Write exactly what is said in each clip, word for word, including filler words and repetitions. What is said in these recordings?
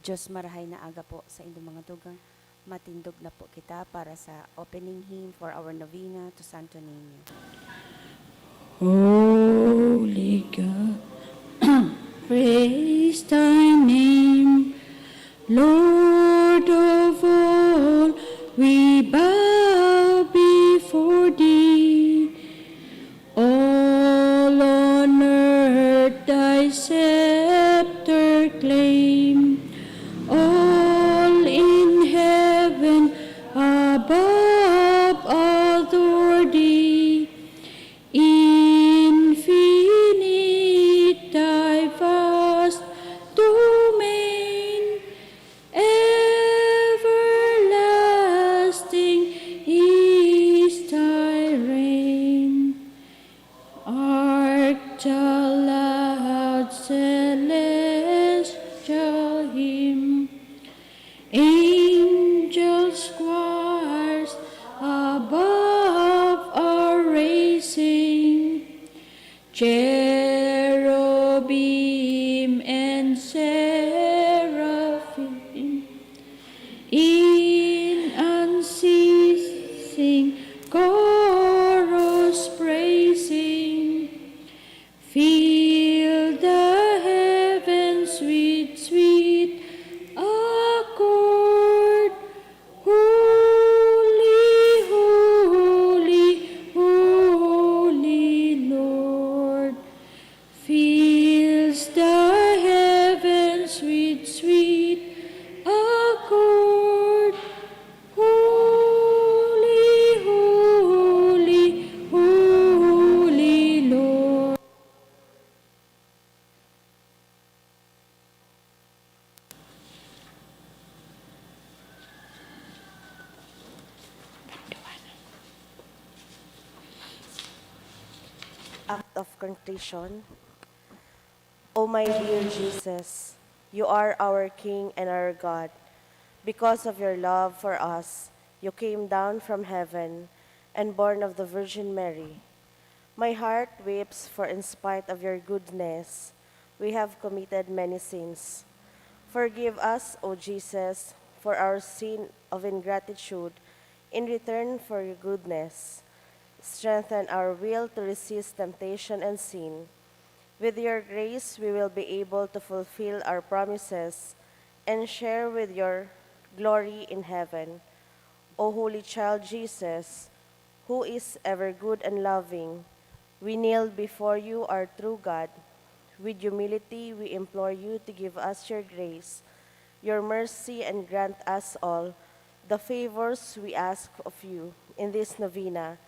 Diyos, marahay na aga po sa indong mga dugang. Matindog na po kita para sa opening hymn for our novena to Santo Niño. Holy God, praise thy name, Lord of all, we bow before thee. All on earth thy scepter claim, all in heaven above adore thee. Infinite thy vast domain, everlasting is thy reign. Hark the loud celestial hymn, angels choirs above are raising, cherubim and seraphim in unceasing chorus praising. Fill the heavens with sweet accord. Holy, holy, holy Lord, fills the heavens with sweet accord. Holy, holy, holy Lord. Act of contrition. O my dear Jesus, you are our King and our God. Because of your love for us, you came down from heaven and born of the Virgin Mary. My heart weeps, for in spite of your goodness, we have committed many sins. Forgive us, O Jesus, for our sin of ingratitude in return for your goodness. Strengthen our will to resist temptation and sin. With your grace, we will be able to fulfill our promises and share with your glory in heaven. O Holy Child Jesus, who is ever good and loving, we kneel before you, our true God. With humility, we implore you to give us your grace, your mercy, and grant us all the favors we ask of you in this novena,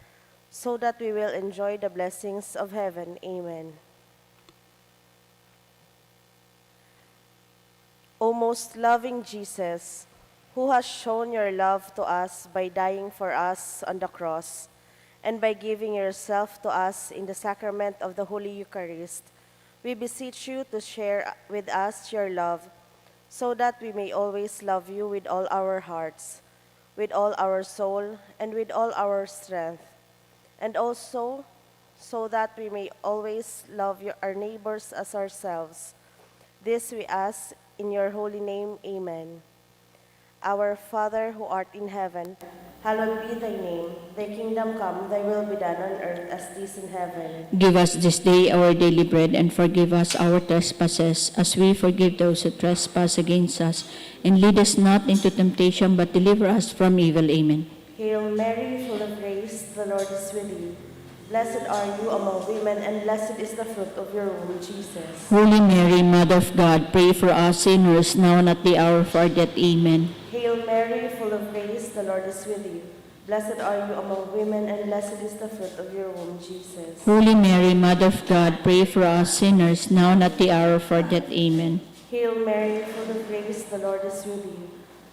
so that we will enjoy the blessings of heaven. Amen. O most loving Jesus, who has shown your love to us by dying for us on the cross and by giving yourself to us in the sacrament of the Holy Eucharist, we beseech you to share with us your love, so that we may always love you with all our hearts, with all our soul, and with all our strength, and also so that we may always love your, our neighbors as ourselves. This we ask in your holy name. Amen. Our Father who art in heaven, hallowed be thy name. Thy kingdom come, thy will be done on earth as it is in heaven. Give us this day our daily bread, and forgive us our trespasses, as we forgive those who trespass against us. And lead us not into temptation, but deliver us from evil. Amen. Hail Mary, full of grace, the Lord is with thee. Blessed are you among women, and blessed is the fruit of your womb, Jesus. Holy Mary, Mother of God, pray for us sinners, now and at the hour of our death. Amen. Hail Mary, full of grace, the Lord is with thee. Blessed are you among women, and blessed is the fruit of your womb, Jesus. Holy Mary, Mother of God, pray for us sinners, now and at the hour of our death. Amen. Hail Mary, full of grace, the Lord is with thee.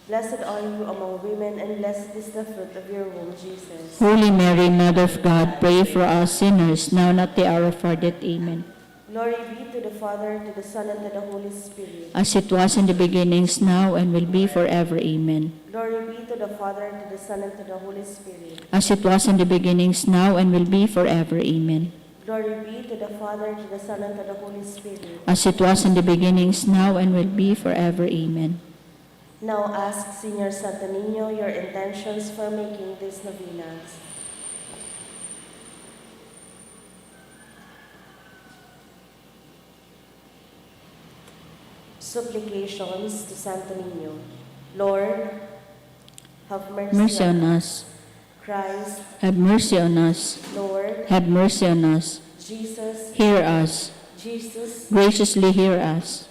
Blessed are you among women, and blessed is the fruit of your womb, Jesus. Holy Mary, Mother of God, pray for us sinners, now and at the hour of our death. Amen. Glory be to the Father, to the Son, and to the Holy Spirit. As it was in the beginnings, now, and will be forever. Amen. Glory be to the Father, to the Son, and to the Holy Spirit. As it was in the beginnings, now, and will be forever. Amen. Glory be to the Father, to the Son, and to the Holy Spirit. As it was in the beginnings, now, and will be forever. Amen. Now ask Señor Santo Niño your intentions for making these novenas. Supplications to Santo Niño. Lord, have mercy Mercy on on us. Christ, Have mercy on us. Lord, Have mercy on us. Jesus, Hear us. Jesus. Graciously hear us.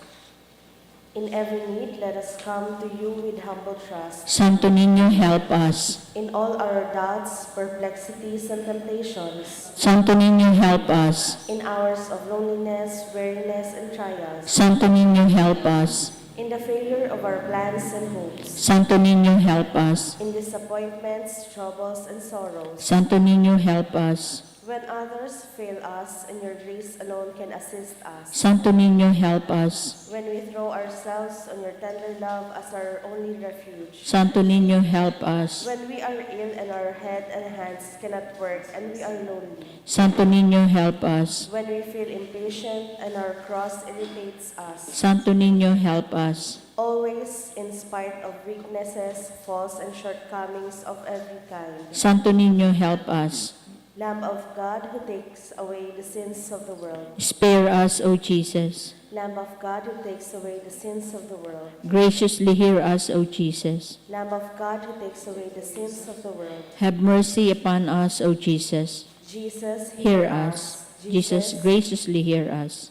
In every need, let us come to you with humble trust. Santo Niño, help us. In all our doubts, perplexities, and temptations, Santo Niño, help us. in hours of loneliness, weariness, and trials, Santo Niño, help us. in the failure of our plans and hopes, Santo Niño, help us. in disappointments, troubles, and sorrows, Santo Niño, help us. when others fail us and your grace alone can assist us, Santo Niño, help us. when we throw ourselves on your tender love as our only refuge, Santo Niño, help us. when we are ill and our head and hands cannot work and we are lonely, Santo Niño, help us. when we feel impatient and our cross irritates us, Santo Niño, help us. always, in spite of weaknesses, faults, and shortcomings of every kind. Santo Niño, help us. Lamb of God who takes away the sins of the world. Spare us, O Jesus. Lamb of God who takes away the sins of the world. Graciously hear us, O Jesus. Lamb of God who takes away the sins of the world. Have mercy upon us, O Jesus. Jesus, Hear us. Jesus, graciously hear us.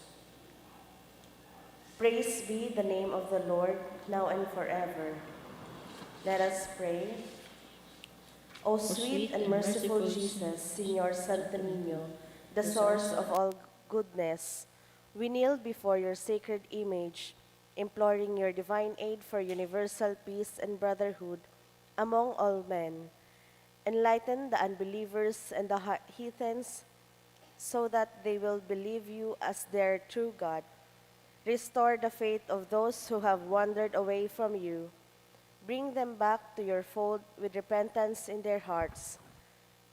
Praise be the name of the Lord, now and forever. Let us pray. O sweet and merciful Jesus, Señor Santo Niño, the source of all goodness, we kneel before your sacred image, imploring your divine aid for universal peace and brotherhood among all men. Enlighten the unbelievers and the ha- heathens, so that they will believe you as their true God. Restore the faith of those who have wandered away from you. Bring them back to your fold with repentance in their hearts.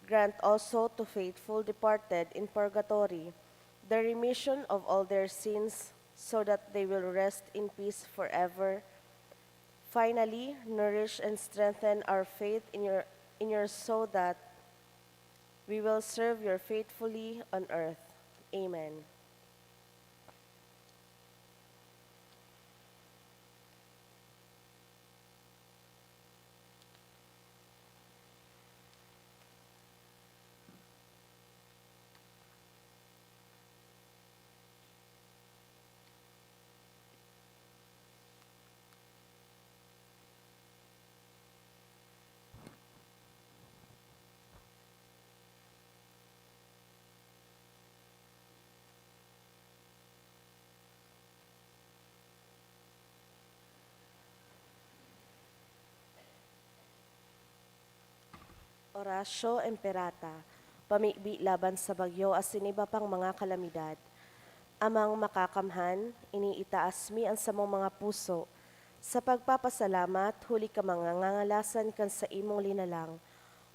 Grant also to faithful departed in purgatory the remission of all their sins, so that they will rest in peace forever. Finally, nourish and strengthen our faith in your, in your so that we will serve you faithfully on earth. Amen. Oratio Imperata, pamibi laban sa bagyo asin iba pang mga kalamidad. Amang Makakamhan, iniitaas mi an samong mga puso sa pagpapasalamat huli kan mga ngangalasan kan saimong linalang,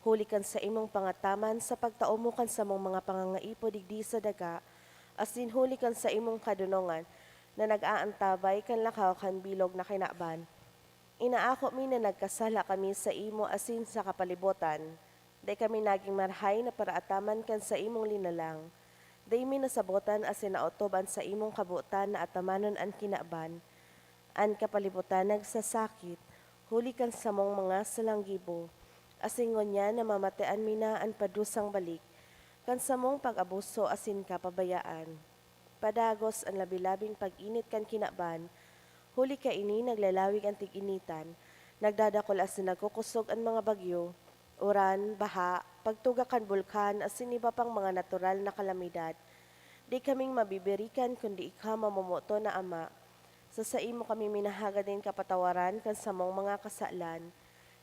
huli kan saimong pangataman sa pagtao mo kan samong mga pangangaipo digdi sa daga, asin huli kan saimong kadonongan na nag-aantabay kan lakaw kan bilog na kinaban. Inaako mi na nagkasala kami saimo asin sa kapalibotan. Dai kami nagin marahay na paraataman kan saimong linalang. Dai mi nasabotan asin naotob an saimong kabotan na atamanon an kinaban. An kapalibotan nagsasakit, huli kan samong mga salanggibo. Asin ngunyan namamatean mi na an padusang balik kan samong pag-abuso asin kapabayaan. Padagos an labi-labing pag-init kan kinaban, huli kaini naglalawig an tig-initan, nagdadakul asin nagkukosog an mga bagyo, uran, baha, pagtuga kan bulkan asin iba pang mga natural na kalamidad. Di kaming mabibirikan kundi ika, mamomoton na Ama. Sa saimo kami minahagad nin kapatawaran kan samong mga kasalan.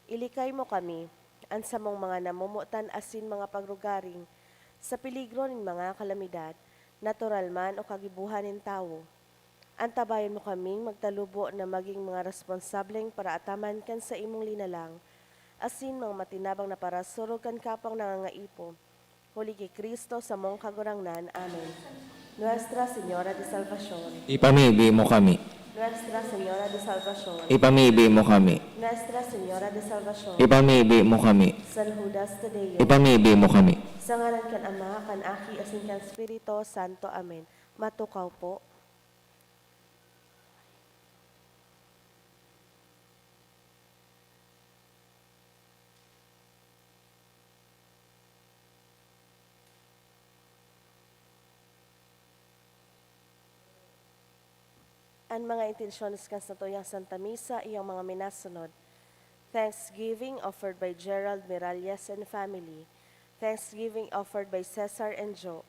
Ilikay mo kami, an samong mga namomotan asin mga pagrugaring, sa peligro nin mga kalamidad, natural man o kagibohan nin tawo. Antabayan mo kaming magtalubo na magin mga responsableng paraataman kan saimong linalang, asin mga matinabang na parasurog kan kapwang nangangaipo. Huli ki Cristo, samong Kagurangnan. Amen. Nuestra Señora de Salvacion. Ipamibi mo kami. Nuestra Señora de Salvacion. Ipamibi mo kami. Nuestra Señora de Salvacion. Ipamibi mo kami. San Judas Tadeo. Ipamibi mo kami. Sa ngaran kan Ama, kan Aki, asin kan Espiritu Santo. Amen. Matukaw po. An mga intensyones kan satuyang Santa Misa iyo an mga minasunod: Thanksgiving offered by Gerald Miralles and family. Thanksgiving offered by Cesar and Joe.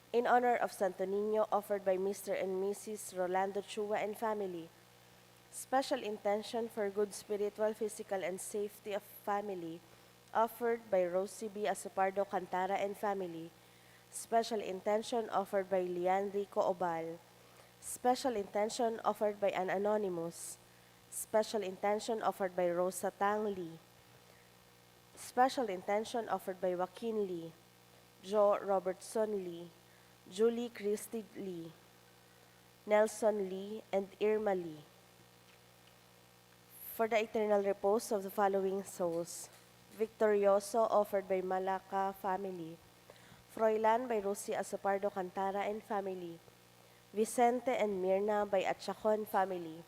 In honor of Santo Niño, offered by Mister and Missus Rolando Chua and family. Special intention for good spiritual, physical, and safety of family, offered by Rosie B Asopardo Cantara and family. Special intention offered by Lian Rico Obal. Special intention offered by an anonymous. Special intention offered by Rosa Tang Lee. Special intention offered by Joaquin Lee, Joe Robertson Lee, Julie Christie Lee, Nelson Lee, and Irma Lee. For the eternal repose of the following souls: Victorioso, offered by Malaca family. Froilan, by Rosie Asopardo Cantara and family. Vicente and Mirna, by Achacon family.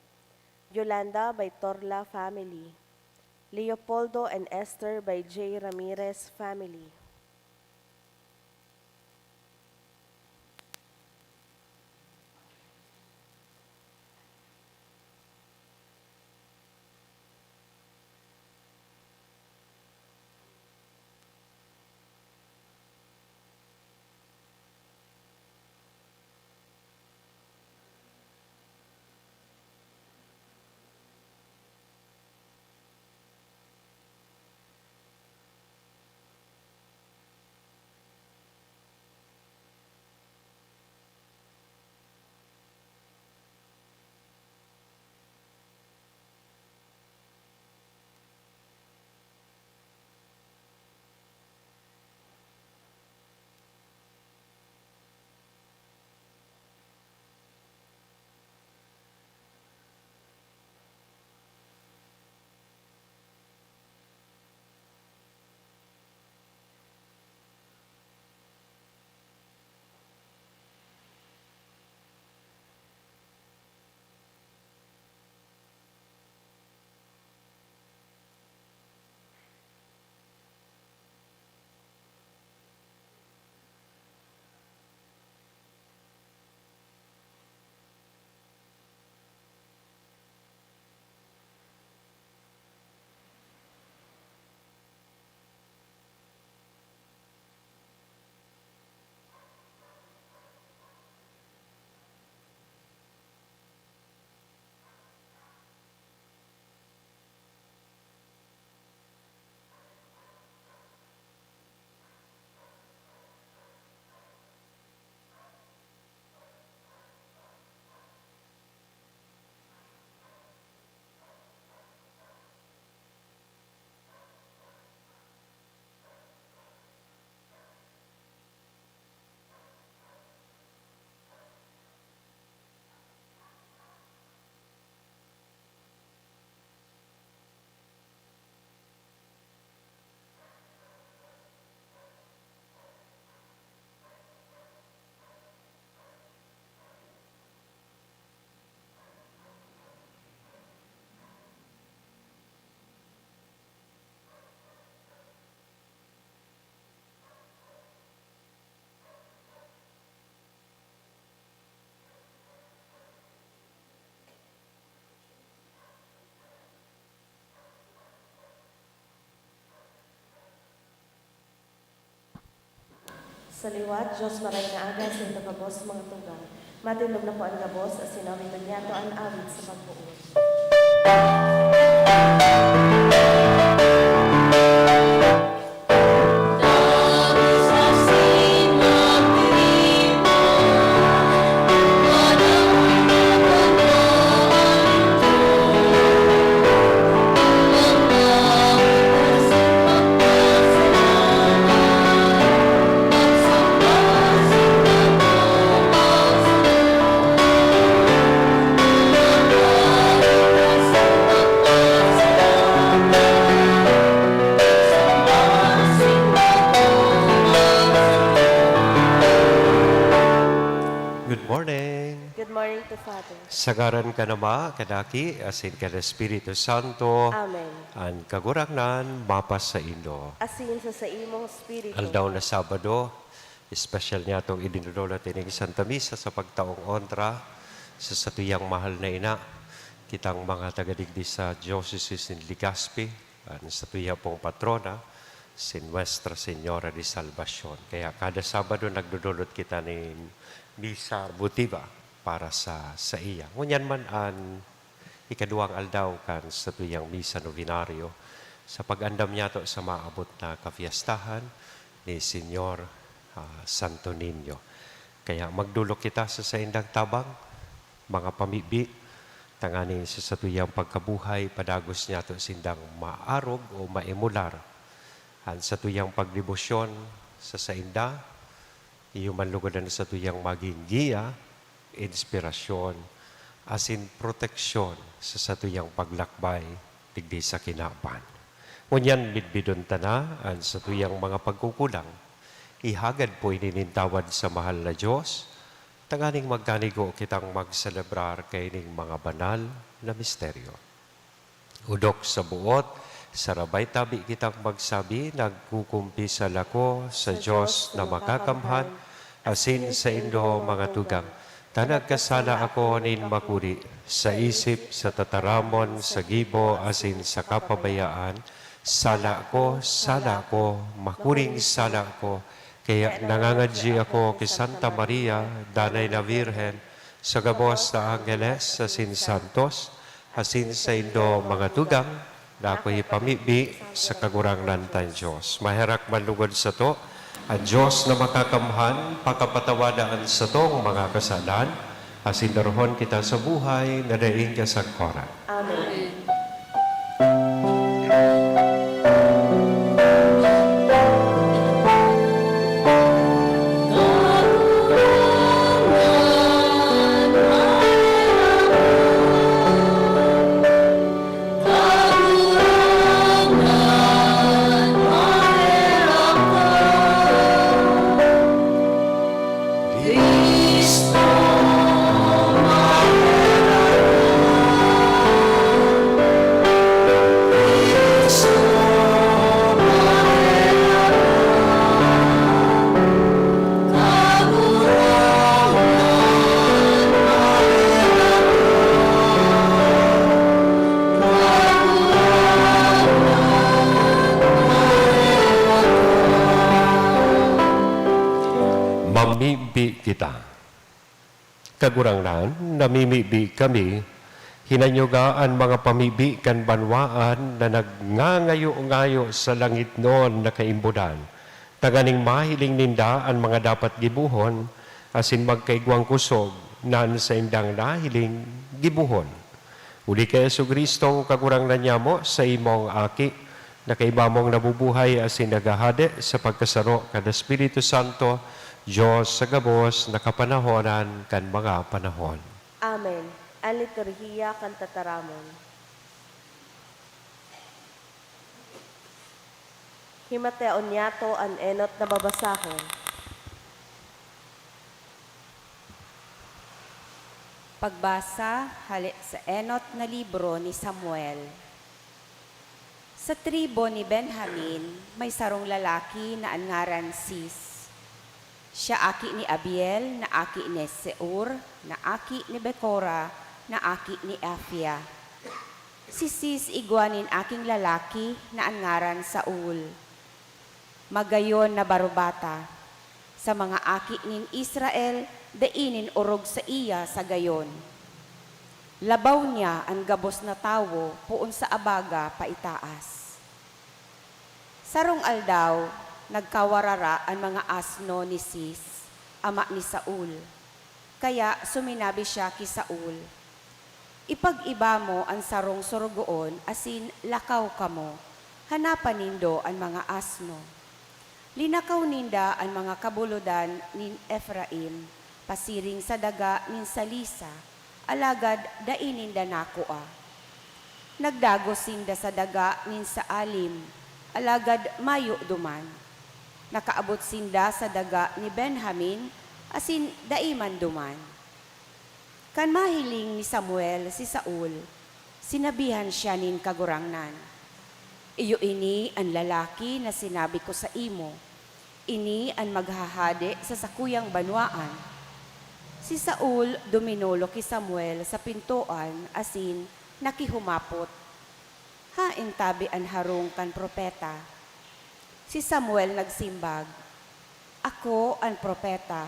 Yolanda, by Torla family. Leopoldo and Esther, by J Ramirez family. Sa liwat, Diyos, maray na aga, sinda gabos mga tugang. Matindog na po an gabos, asin awiton niyato an awit sa pagboot. Sa ngaran kan Ama, kan Aki, asin kan Espiritu Santo. Amen. An Kagurangnan mapasaindo. Asin sa saimong espiritu. Aldaw na Sabado, espesyal niyatong idinudulot ining Santa Misa sa pagtaong onra sa satuyang mahal na ina, kitang mga taga digdi sa Diocese nin Legazpi, an satuya pong patrona, si Nuestra Señora de Salvacion. Kaya kada Sabado nagdudulot kita nin Misa Votiva para sa saiya. Ngunyan man an ikaduwang aldaw kan satuyang Misa Novenario sa pag-andam niyato sa maabot na kapiyastahan ni Señor, ah, Santo Niño. Kaya magdolok kita sa saindang tabang, mga pamibi, tanganing sa satuyang pagkabuhay, padagos niyato sindang maarog o maemular. An satuyang pagdebosyon sa sainda, iyo man lugod an satuyang magin giya, inspirasyon, asin proteksyon sa satuyang paglakbay digdi sa kinaban. Ngunyan, bidbidon ta na an satuyang mga pagkukulang. Ihagad po ini nin tawad sa mahal na Dios, tanganing magkanigo kitang magselebrar kaining mga banal na misteryo. Odok sa buot, sarabay tabi kitang magsabi, "Nagkukumpisal ako sa Dios na makakamhan, asin saindo, mga tugang, ta nagkasala ako nin makuri, sa isip, sa tataramon, sa gibo, asin sa kapabayaan. Sala ko, sala ko, makuring sala ko." Kaya nangangadyi ako ki Santa Maria, Danay na Birhen, sa gabos na angheles asin santos, asin saindo, mga tugang, na ako ipamibi sa Kagurangnan tang Dios. Maherak man lugod sato an Dios na makakamhan, pakapatawada an satong mga kasalan, asin darohon kita sa buhay na daing kasagkoran. Amen. Mamibi kita. Kagurangnan, namimibi kami, hinanyuga an mga pamibi kan banwaan na nagngangayo-ngayo sa langitnon na kaimbodan, tanganing mahiling ninda an mga dapat gibohon, asin magkaigwang kosog na an saindang nahiling gibohon. Huli ki Jesu-Cristong Kagurangnan nyamo, saimong Aki, na kaiba mong nabubuhay asin naghahade sa pagkasaro kan Espiritu Santo, Dios sa gabos na kapanahonan kan mga panahon. Amen. An Liturhiya kan Tataramon. Himateon niyato an enot na babasahon. Pagbasa hale sa enot na libro ni Samuel. Sa tribu ni Benjamin, may sarong lalaki na an ngaran Sis. Siya aki ni Abiel, na aki ni Seur, na aki ni Becora, na aki ni Afia. Si Sis igwa nin aking lalaki na an ngaran Saul. Magayon na barubata. Sa mga aki nin Israel, dai nin orog saiya sa gayon. Labaw niya an gabos na tawo poon sa abaga paitaas. Sarong aldaw, nagkawarara an mga asno ni Sis, ama ni Saul. Kaya suminabi siya ki Saul, "Ipag-iba mo an sarong sorogoon asin lakaw kamo. Hanapan nindo an mga asno." Linakaw ninda an mga kabulodan nin Efraim pasiring sa daga nin Salisa, alagad dai ninda nakua. Nagdagos sinda sa daga nin Saalim, alagad mayo duman. Nakaabot sinda sa daga ni Benjamin, asin dai man duman. Kan mahiling ni Samuel si Saul, sinabihan siya nin Kagurangnan, "Iyo ini an lalaki na sinabi ko saimo, 'Ini an maghahade sa sakuyang banwaan.'" Si Saul duminolok ki Samuel sa pintoan asin nakihumapot, "Haen tabi an harong kan propeta?" Si Samuel nagsimbag, "Ako an propeta.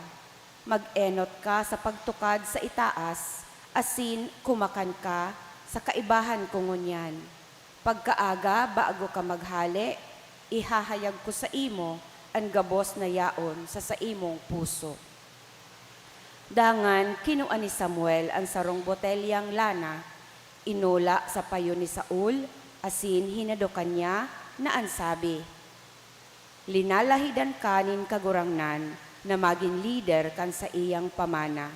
Mag-enot ka sa pagtukad sa itaas, asin kumakan ka sa kaibahan ko ngunyan. Pagkaaga, bago ka maghale, ihahayag ko saimo an gabos na yaon sa saimong puso." Dangan kinua ni Samuel an sarong botelyang lana, inula sa payo ni Saul, asin hinadokan niya na an sabi, "Linalahidan ka nin Kagurangnan na magin lider kan saiyang pamana.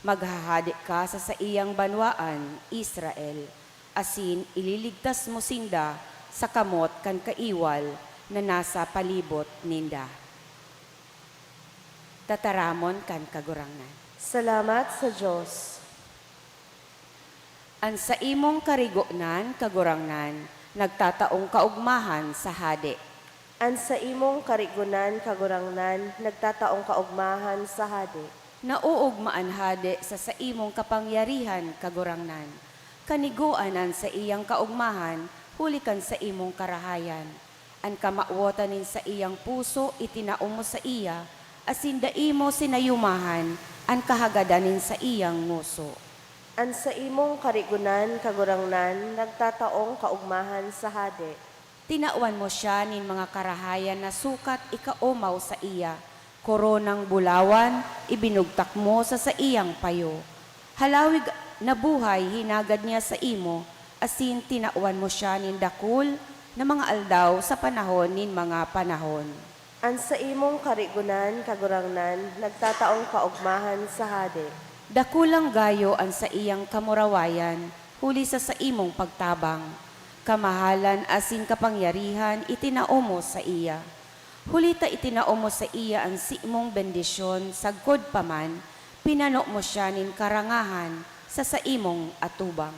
Maghahade ka sa saiyang banwaan, Israel, asin ililigtas mo sinda sa kamot kan kaiwal na nasa palibot ninda." Tataramon kan Kagurangnan. Salamat sa Dios. An saimong karigonan, Kagurangnan, nagtataong kaogmahan sa hade. An saimong karigonan, Kagurangnan, nagtataong kaogmahan sa hade. Naoogma an hade sa saimong kapangyarihan, Kagurangnan. Kanigoan an saiyang kaogmahan huli kan saimong karahayan. An kamawotan nin saiyang puso itinao mo saiya, asin dai mo sinayumahan an kahagadan nin saiyang ngoso. An saimong karigonan, Kagurangnan, nagtataong kaogmahan sa hade. Tinawan mo siya nin mga karahayan na sukat ikaomaw saiya, koronang bulawan ibinugtak mo sa saiyang payo. Halawig na buhay hinagad niya saimo, asin tinawan mo siya nin dakul na mga aldaw sa panahon nin mga panahon. An saimong karigonan, Kagurangnan, nagtataong kaogmahan sa hade. Dakulang gayo an saiyang kamurawayan huli sa saimong pagtabang. Kamahalan asin kapangyarihan itinao mo saiya. Huli ta itinao mo saiya an saimong bendisyon, sagkod pa man, pinano mo siya nin karangahan sa saimong atubang.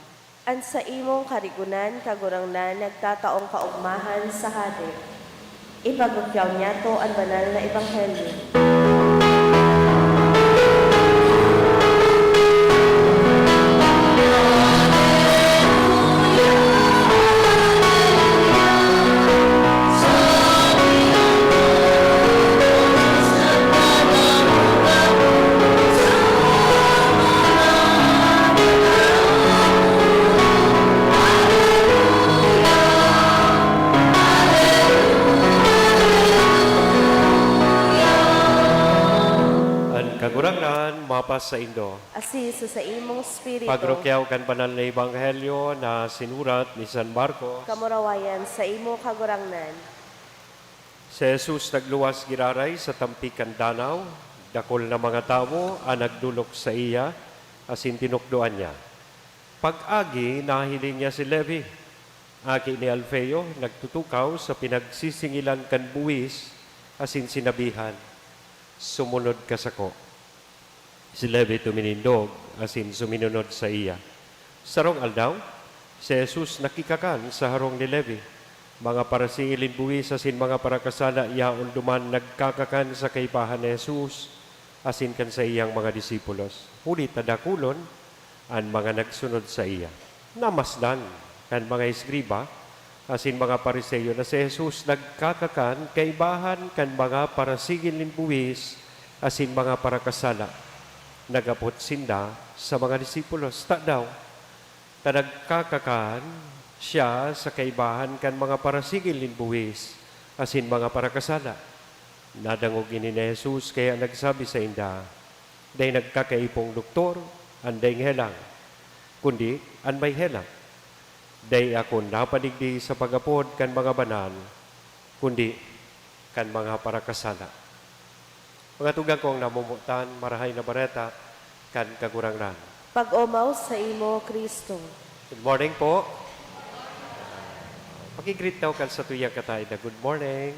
An saimong karigonan, Kagurangnan, nagtataong kaogmahan sa hade. Ipagkukyaw niyato an banal na ebanghelyo. An Kagurangnan mapasaindo. Asin sa saimong espiritu. Pagrukyaw kan banal na ebanghelyo na sinurat ni San Marcos. Kamurawayan saimo, Kagurangnan. Si Jesus nagluwas giraray sa tampi kan danaw. Dakul na mga tawo an nagdolok saiya asin tinukdoan niya. Pag-agi, nahiling niya si Levi, aki ni Alfeo, nagtutukaw sa pinagsisingilan kan buhis, asin sinabihan, "Sumunod ka sako." Si Levi tuminindog asin suminunod saiya. Sarong aldaw, si Jesus nakikakan sa harong ni Levi. Mga parasingil nin buhis asin mga parakasala yaon duman nagkakakan sa kaibahan ni Jesus asin kan saiyang mga disipulos. Huli ta dakulon an mga nagsunod saiya. Namasdan kan mga eskriba asin mga Fariseo na si Jesus nagkakakan kaibahan kan mga parasingil nin buhis asin mga parakasala. Naghapot sinda sa mga disipulos, "Tadaw ta nagkakakan siya sa kaibahan kan mga parasingil nin buhis asin mga parakasala?" Nadangog ini ni Jesus, kaya nagsabi sainda, "Dai nagkakaipong doktor an daing helang, kundi an may helang. Dai ako napadigdi sa pag-apod kan mga banal, kundi kan mga parakasala." Mga tugang kong namomotan, Marahay na Bareta kan Kagurangnan. Pag-omaw saimo, Cristo. Good morning po. Paki-greet daw kan satuyang kataed na, "Good morning."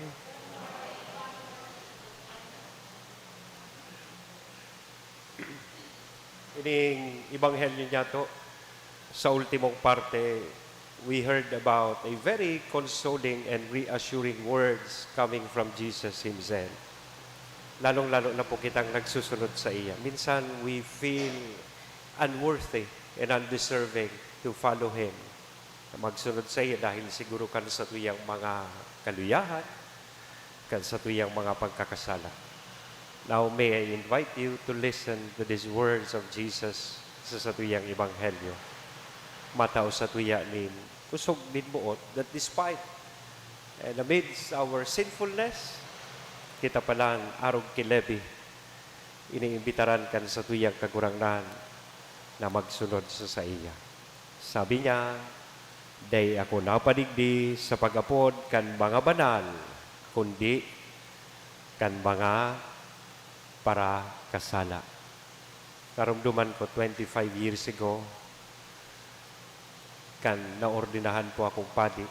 Ining ebanghelyo niya to, sa ultimong parte, we heard about a very consoling and reassuring words coming from Jesus himself. Lalong-lalo na po kitang nagsusunod sa iya. Minsan, we feel unworthy and undeserving to follow Him. Na magsunod sa iya dahil siguro kan satuyang mga kaluyahan, kan satuyang mga pagkakasala. Now, may I invite you to listen to these words of Jesus sa satuyang ebanghelyo. Matao satuya nin kusog nin boot that despite and amidst our sinfulness, kita palan arog ki Levi, iniimbitaran kan satuyang Kagurangnan na magsunod sa saiya. Sabi niya, "Dai ako napadigdi sa pag-apod kan mga banal, kundi kan mga parakasala." Naromdoman ko twenty-five years ago, kan naordinahan po akong padi.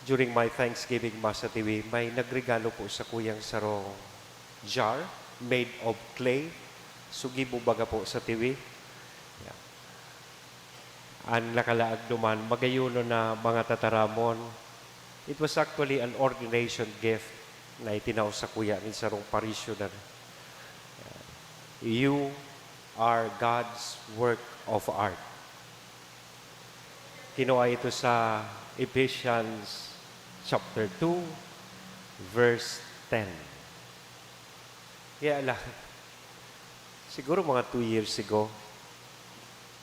During my Thanksgiving Mass sa Tiwi, may nagregalo po sakuyang sarong jar made of clay. So, gibo baga po sa Tiwi. Yeah. An nakalaag duman, magayonon na mga tataramon. It was actually an ordination gift na itinao sakuya nin sarong parishioner. "You are God's work of art." Kinua ito sa Ephesians chapter two, verse ten. Kaya lang, siguro mga two years ago,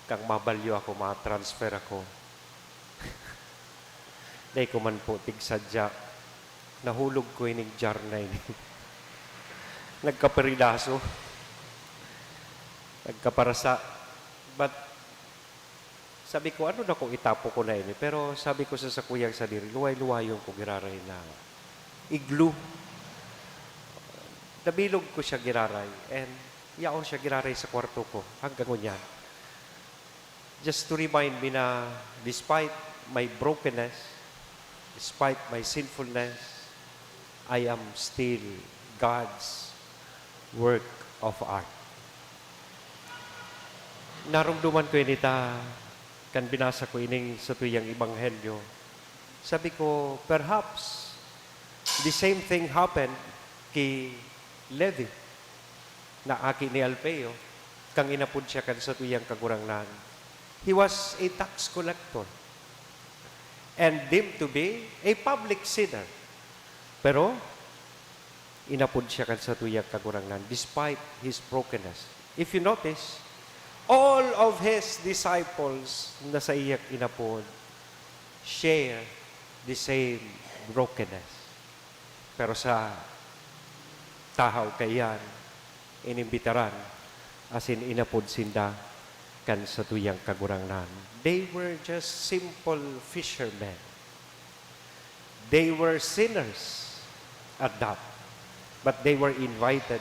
kan mabalyo ako, ma-transfer ako. Dai ko man po tigsadya, nahulog ko ining jar na ini. Nagkapiridaso. Nagkaparasa. But sabi ko, "Ano na kung itapo ko na ini?" Pero sabi ko sa sakuyang sadiri, "Luway-luwayon ko giraray na i-glue." Nabilog ko siya giraray, and yaon siya giraray sa kwarto ko hanggang ngunyan. Just to remind me na despite my brokenness, despite my sinfulness, I am still God's work of art. Naromdoman ko ini ta kan binasa ko ining satuyang ebanghelyo. Sabi ko, "Perhaps the same thing happened ki Levi, na aki ni Alfeo, kan inapod siya kan satuyang Kagurangnan." He was a tax collector and deemed to be a public sinner. Pero inapod siya kan satuyang Kagurangnan despite his brokenness. If you notice, all of his disciples na saiyang inapod share the same brokenness. Pero sa tahaw kaiyan, inimbitaran asin inapod sinda kan satuyang Kagurangnan. They were just simple fishermen. They were sinners at that, but they were invited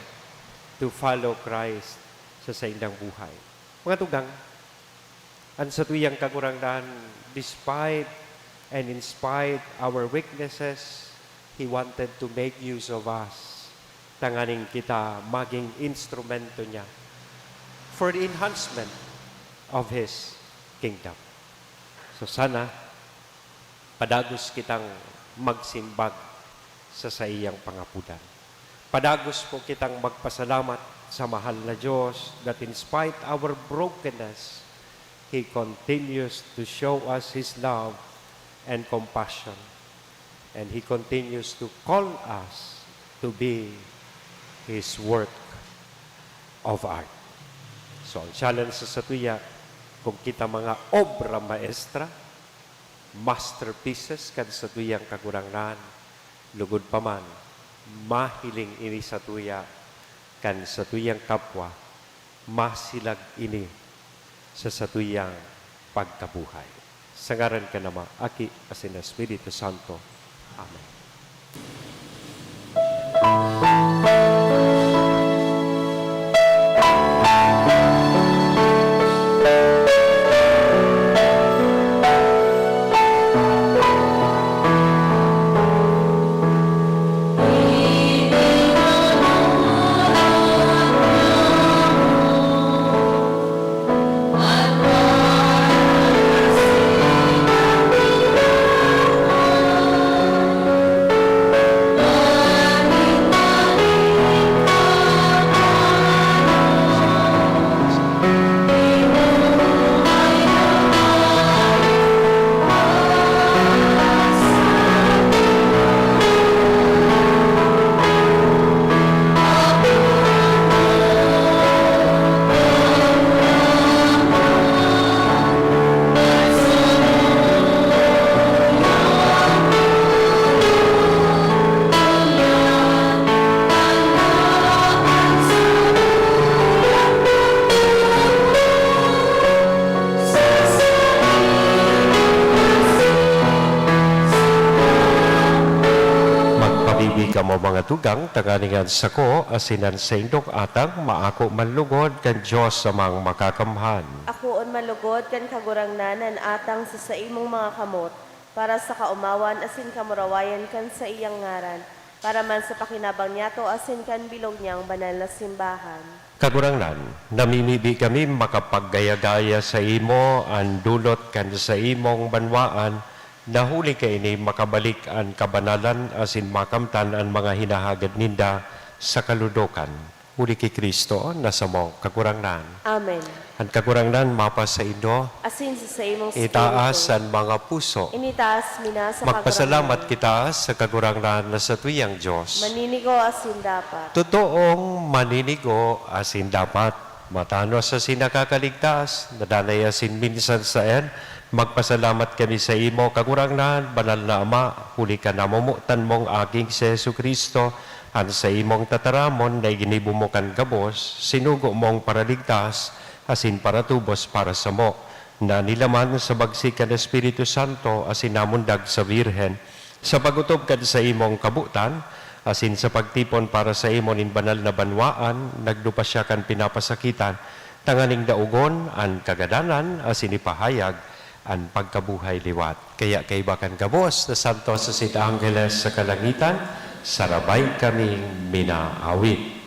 to follow Christ sa saindang buhay. Mga tugang, an satuyang Kagurangnan, despite and in spite our weaknesses, He wanted to make use of us, tanganing kita maging instrumento niya for the enhancement of His kingdom. So sana, padagos kitang magsimbag sa saiyang pangapodan. Padagos po kitang magpasalamat sa mahal na Diyos that in spite our brokenness, He continues to show us His love and compassion. And He continues to call us to be His work of art. So, ang challenge sa satuya, kung kita mga obra maestra, masterpieces kan satuyang Kagurangnan, lugod pa man, mahiling ini satuya kan satuyang kapwa, masilag ini sa satuyang pagkabuhay. Sa ngaran kan Ama, Aki, asin Espiritu Santo. Amen. O mga tugang, tanganing an sako asin an saindong atang maako man lugod kan Dios Amang Makakamhan. Akoon man lugod kan Kagurangnan an atang sa saimong mga kamot, para sa kaomawan asin kamurawayan kan saiyang ngaran, para man sa pakinabang niyato asin kan bilog niyang banal na simbahan. Kagurangnan, namimibi kami makapaggaya-gaya saimo an dulot kan saimong banwaan, na huli kaini makabalik an kabanalan asin makamtan an mga hinahagad ninda sa kaludokan. Huli ki Cristo na samong Kagurangnan. Amen. An Kagurangnan mapasaindo. Asin sa saimong Itaas espiritu. An mga puso. Initaas mi na sa Magpasalamat Kagurangnan. Kita sa Kagurangnan na satuyang Dios. Maninigo asin dapat. Totoong maninigo asin dapat. Matanos asin nakakaligtas, nadanay asin minsan saen, magpasalamat kami sa imo, Kagurangnan, Banal na Ama, huli kan namomotan mong Aging si Jesu-Cristo, an saimong tataramon na iginibo mo kan gabos, sinugo mong paraligtas asin paratubos para samo, na nilaman sa bagsik kan Espiritu Santo asin namundag sa Birhen. Sa pag-otob kan saimong kabotan, asin sa pagtipon para saimo nin banal na banwaan, nagdupa siya kan pinapasakitan, tanganing daogon an kagadanan asin ipahayag an pagkabuhay liwat. Kaya kaiba kan gabos na santos asin angeles sa kalangitan, sarabay kaming minaawit.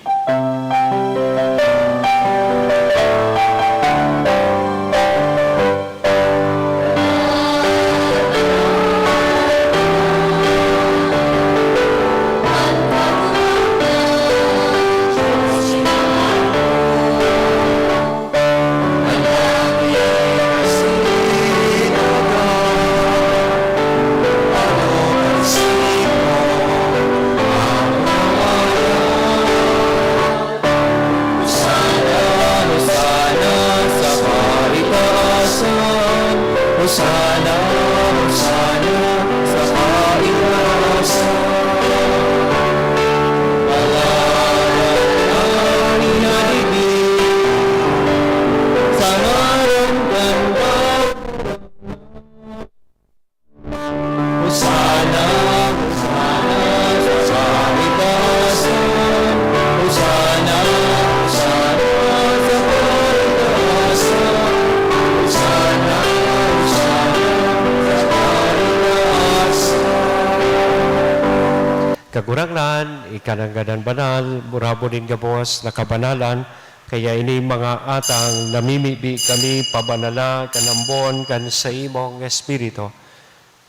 Hosana, Hosana sa kaitaasan. Hosana, Hosana sa kaitaasan. Pangalan na inadibi sa ngaran kan Hosana, Hosana sa kaitaasan. Hosana, Hosana sa kaitaasan. Hosana, Hosana sa kaitaasan. Kagurangnan, ika nanggad an banal, murabo nin gabos na kabanalan, kaya ini mga atang namimibi kami pabanala kan ambon kan saimong Espiritu.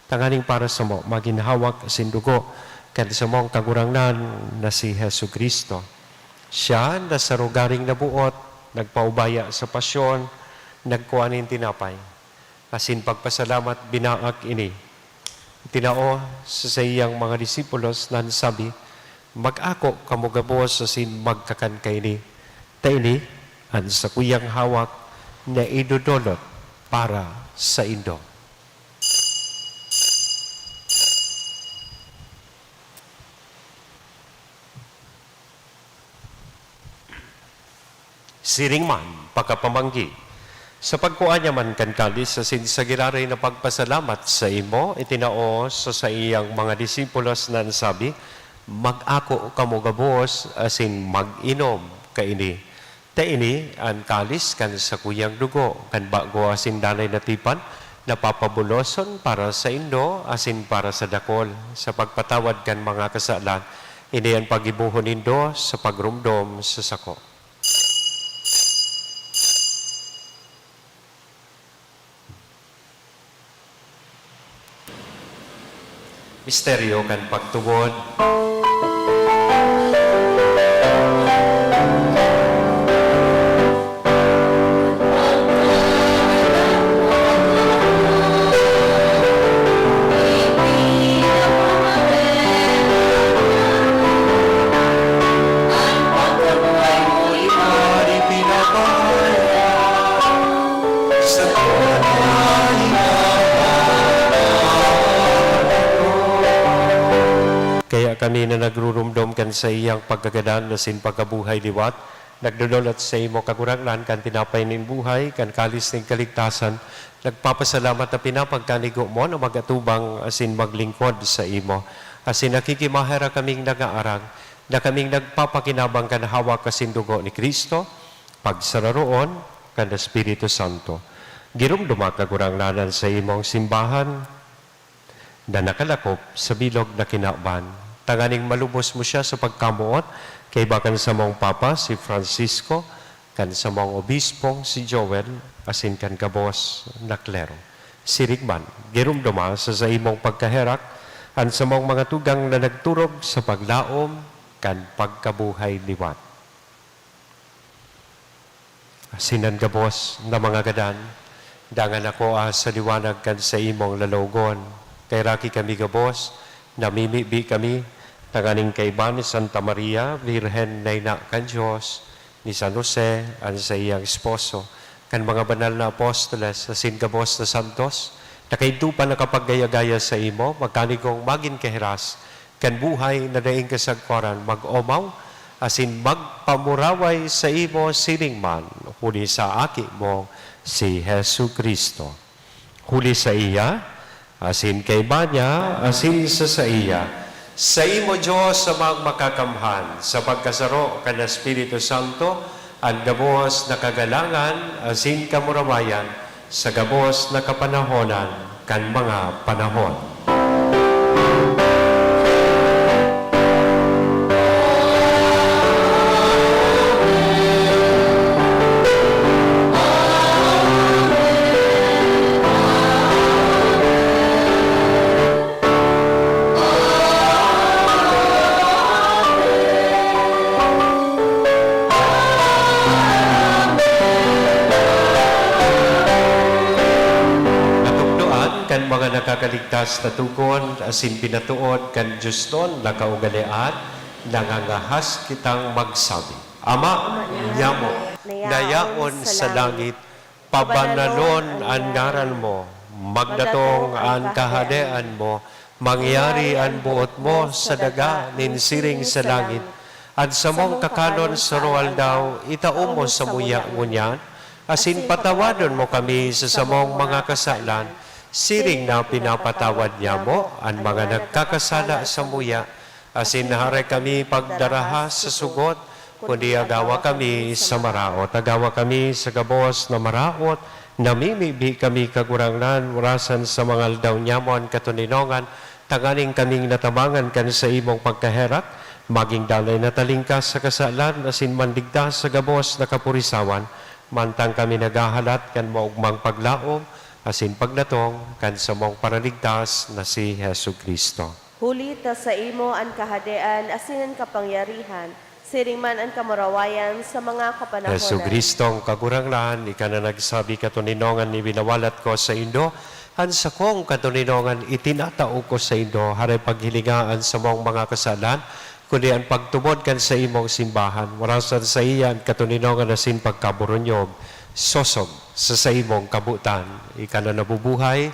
Tanganing para samo magin hawak asin dugo kan samong Kagurangnan na si Jesu-Cristo. Siya na sa rogaring naboot, nagpaubaya sa pasyon, nagkua nin tinapay, asin pagpasalamat, binaak ini, itinao sa saiyang mga disipulos na nagsabi, "Mag-ako kamo gabos asin magkakan kaini, ta ini an sakuyang hawak na idodolot para saindo." Siring man, pakapamanggi, sa pagkua niya man kan kalis asin sa giraray na pagpasalamat saimo, itinao sa saiyang mga disipulos na nagsabi, "Mag-ako kamo gabos asin mag-inom kaini." Ta ini an kalis kan sakuyang dugo kan bago asin danay na tipan, na papabuloson para saindo asin para sa dakol, sa pagpatawad kan mga kasalan. Ini an paggibohon nindo sa pagromdom sa sako. Misteryo kan pagtubod. Sa kanya Kaya kami na nagruromdom kan saiyang pagkagadan asin pagkabuhay liwat, nagdodolot saimo, Kagurangnan, kan tinapay nin buhay, kan kalis nin kaligtasan, nagpapasalamat na pinapagkanigo mo na mag-atubang asin maglingkod saimo. Asin nakikimaherak kaming nagaarang na kaming nagpapakinabang kan hawak asin dugo ni Cristo, pagsararoon kan Espiritu Santo. Giromdoma, Kagurangnan, an saimong simbahan na nakalakop sa bilog na kinaban, tanganing malubos mo siya sa pagkamoot kaiba kan samong Papa, si Francisco, kan samong obispong si Joel, asin kan gabos na klero. Siring man, giromdoma sa saimong pagkaherak an samong mga tugang na nagturog sa paglaom kan pagkabuhay liwat. Asin an gabos na mga gadan, dangan ako, ah, sa liwanag kan saimong lalawogon. Kay raki kami gabos, namimibi kami, tanganing kaiba ni Santa Maria, Birhen na ina kan Dios, ni San Jose, an saiyang esposo, kan mga banal na apostoles, asin gabos na santos, na kaidto pa nakapaggaya-gaya saimo, magkanigong magin kahiras kan buhay na daing kasagkoran, mag-omaw asin magpamuraway saimo siring man, huli sa Aki mo, si Jesu-Cristo. Huli saiya, asin kaiba niya, asin sa saiya, saimo, Dios Amang Makakamhan, sa pagkasaro kan Espiritu Santo, an gabos na kagalangan asin kamurawayan sa gabos na kapanahonan kan mga panahon. Natukdoan kan mga nakakaligtas na togon asin pinatood kan diosnon na kaugalean, nangangahas kitang magsabi, Ama nyamo, na yaon sa langit, pabanalon an ngaran mo, magdatong an kahadean mo, mangyari an boot mo sa daga nin siring sa langit. An samong kakanon sa aroaldaw, itao mo samuya ngunyan, asin patawadon mo kami sa samong mga kasalan, siring na pinapatawad nyamo an mga nagkakasala samuya, asin hare kami pagdaraha sa sugot, kundi agawa kami sa maraot. Agawa kami sa gabos na maraot, namimibi kami, Kagurangnan, orasan sa mga aldaw nyamo an katoninongan, tanganing kaming natabangan kan saimong pagkaherak, magin danay na talingkas sa kasalan, asin manligtas sa gabos na kapurisawan, mantang kami naghahalat kan maogmang paglaom asin pagdatong kan samong Paraligtas na si Jesu-Cristo. Huli ta saimo an kahadean asin an kapangyarihan, siring man an kamurawayan sa mga kapanahonan. Jesu-Cristong Kagurangnan, ika na nagsabi, "Katoninongan iwinawalat ko saindo, an sakong katoninongan itinatao ko saindo." Hare paghilinga an samong mga kasalan, kundi an pagtubod kan saimong simbahan. Orasan saiya an katoninongan asin pagkaboronyog, sosog sa saimong kabotan. Ika na nabubuhay,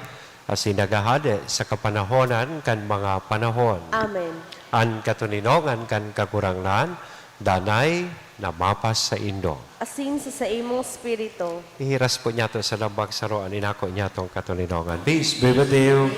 asin naghahade sa kapanahonan kan mga panahon. Amen. An katoninongan kan Kagurangnan, danay na mapasaindo. Asin sa saimong espiritu. Ihiras po niyato sa lambang saro an inako niyatong katoninongan. Peace be with you.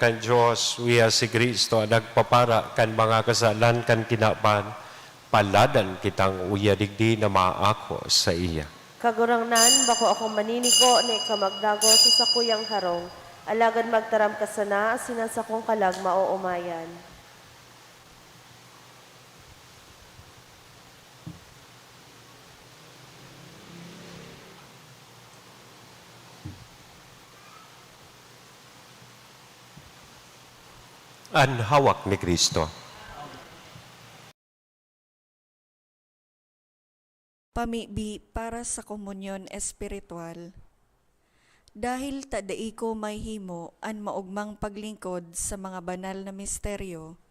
Ang Dios, uya si Cristo, an nagpapara kan mga kasalan kan kinaban, paladan kitang uya digdi na maako saiya. Kagurangnan, bako akong maninigo na ika magdagos sa sakuyang harong, alagad magtaram ka sana asin an sakong kalag maoomayan. An hawak ni Cristo. Pamibi para sa komunyon espiritual. Dahil ta dai ko mahimo an maogmang paglingkod sa mga banal na misteryo,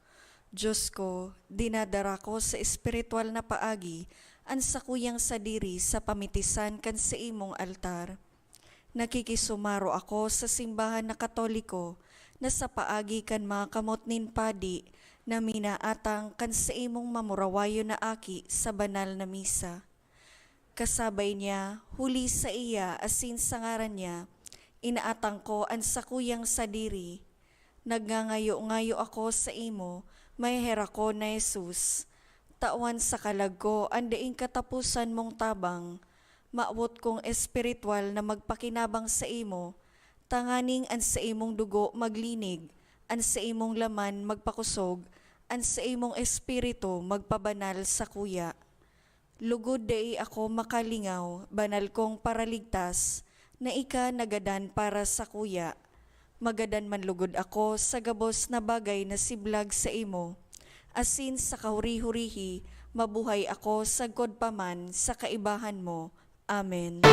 Dios ko, dinadara ko sa espiritual na paagi an sakuyang sadiri sa pamitisan kan saimong altar. Nakikisumaro ako sa simbahan na Katoliko na sa paagi kan mga kamot nin padi na minaatang kan saimong mamurawayon na aki sa banal na misa. Kasabay niya, huli saiya asin sa ngaran niya, inaatang ko an sakuyang sadiri. Nagngangayo-ngayo ako saimo, maheherakon na Jesus. Tawan sa kalag ko an daing kataposan mong tabang. Mawot kong espiritual na magpakinabang saimo, tanganing an saimong dugo maglinig, an saimong laman magpakosog, an saimong espiritu magpabanal sakuya. Lugod dai ako makalingaw, banal kong Paraligtas, na ika nagadan para sakuya. Magadan man lugod ako sa gabos na bagay na siblag saimo, asin sa kahuri-hurihi mabuhay ako sagkod pa man sa kaibahan mo. Amen.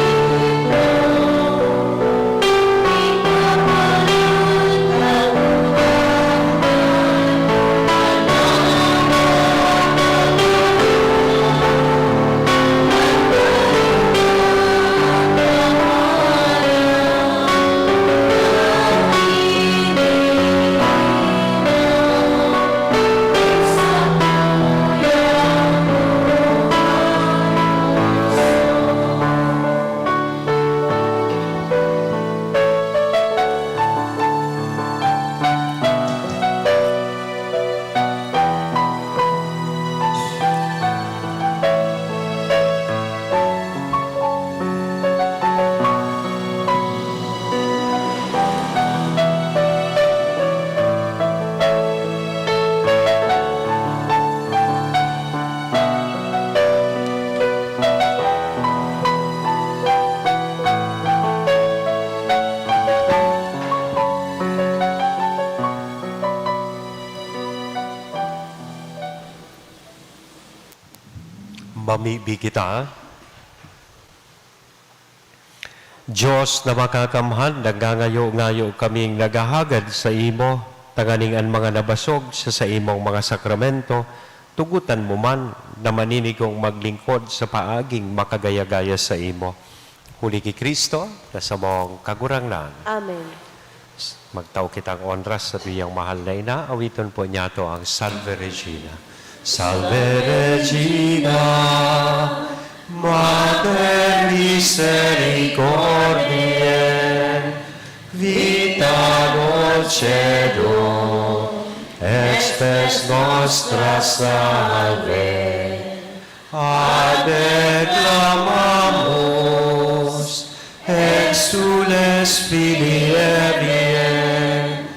Mamibi kita. Dios na makakamhan, nagngangayo-ngayo kaming naghahagad saimo, tanganing an mga nabasog sa saimong mga sakramento, tugotan mo man na maninigong maglingkod sa paaging makagaya-gaya saimo. Huli ki Cristo, na samong Kagurangnan. Amen. Magtao kitang onras sa tuyang mahal na ina. Awiton po niyato ang Salve Regina. Salve Regina, Mater misericordiae, vita dulcedo, et spes nostra salve. Ad declamamus exsules Filii Eviae,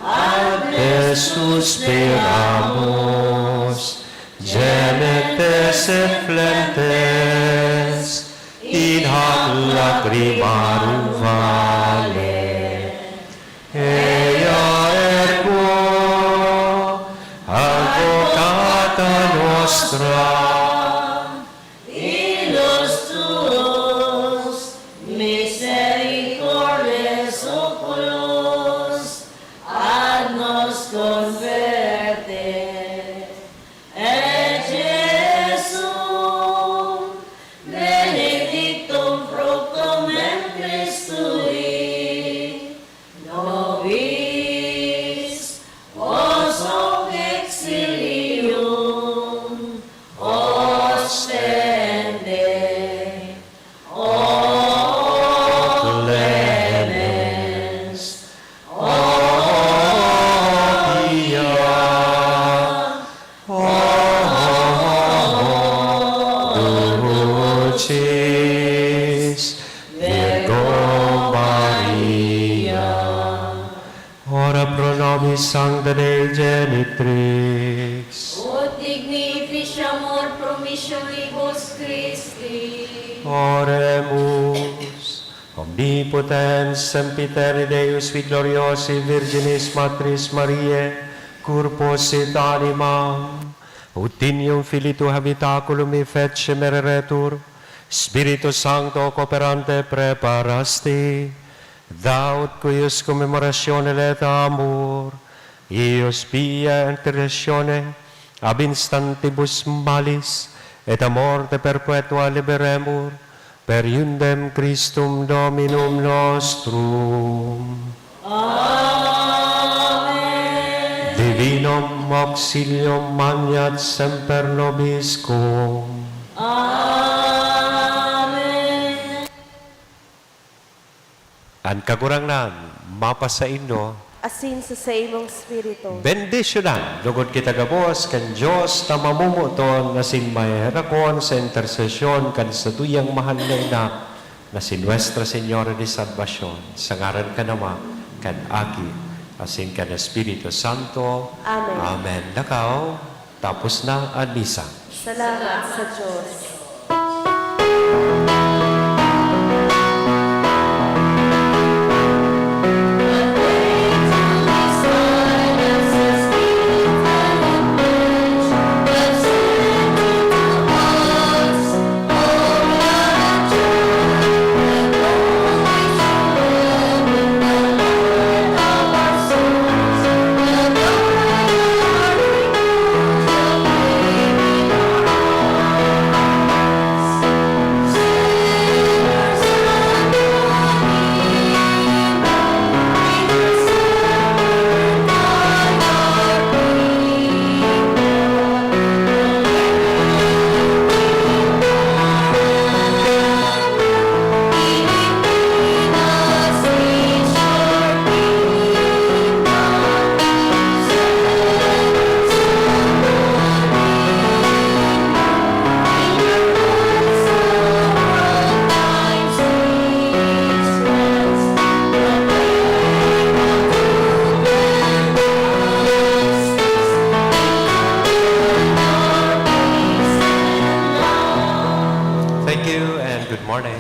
ad te suspiramus, gementes et flentes in hac lacrimarum vale. Ea ergo, Advocata nostra, Illustus misericordes oculos ad nos converte, et Jesum benedictum fructum ventris tui, nobis post hoc exilium, o Sancta Dei Genitrix. Ut digni ficiamur promissionibus Christi. Oremus. Omnipotens, Sempiterni Deus, Virgin Gloriosae, Virginis Matris Mariae, Corpus et Anima, Utinnium Filii Tuae habitaculum effecem ereretur, Spiritus Sancto cooperante preparasti, Thou, ut cuius commemoratione laeta amor, eius via intercessione ab instantibus malis et a morte perpetua liberemur, per eundem Christum Dominum nostrum. Amen. Divinum auxilium maneat semper nobiscum. Amen. An Kagurangnan mapasaindo. Asin sa saimong espiritu. Bendisyonan logod kita gabos kan Dios na mamomoton asin maheherakon sa intersesyon kan satuyang mahal na Ina, na si Nuestra Señora de Salvacion, sa ngaran kan Ama, kan Aki, asin kan Espiritu Santo. Amen. Amen. Lakaw, tapos na an misa. Salamat sa Diyos. Thank you and good morning.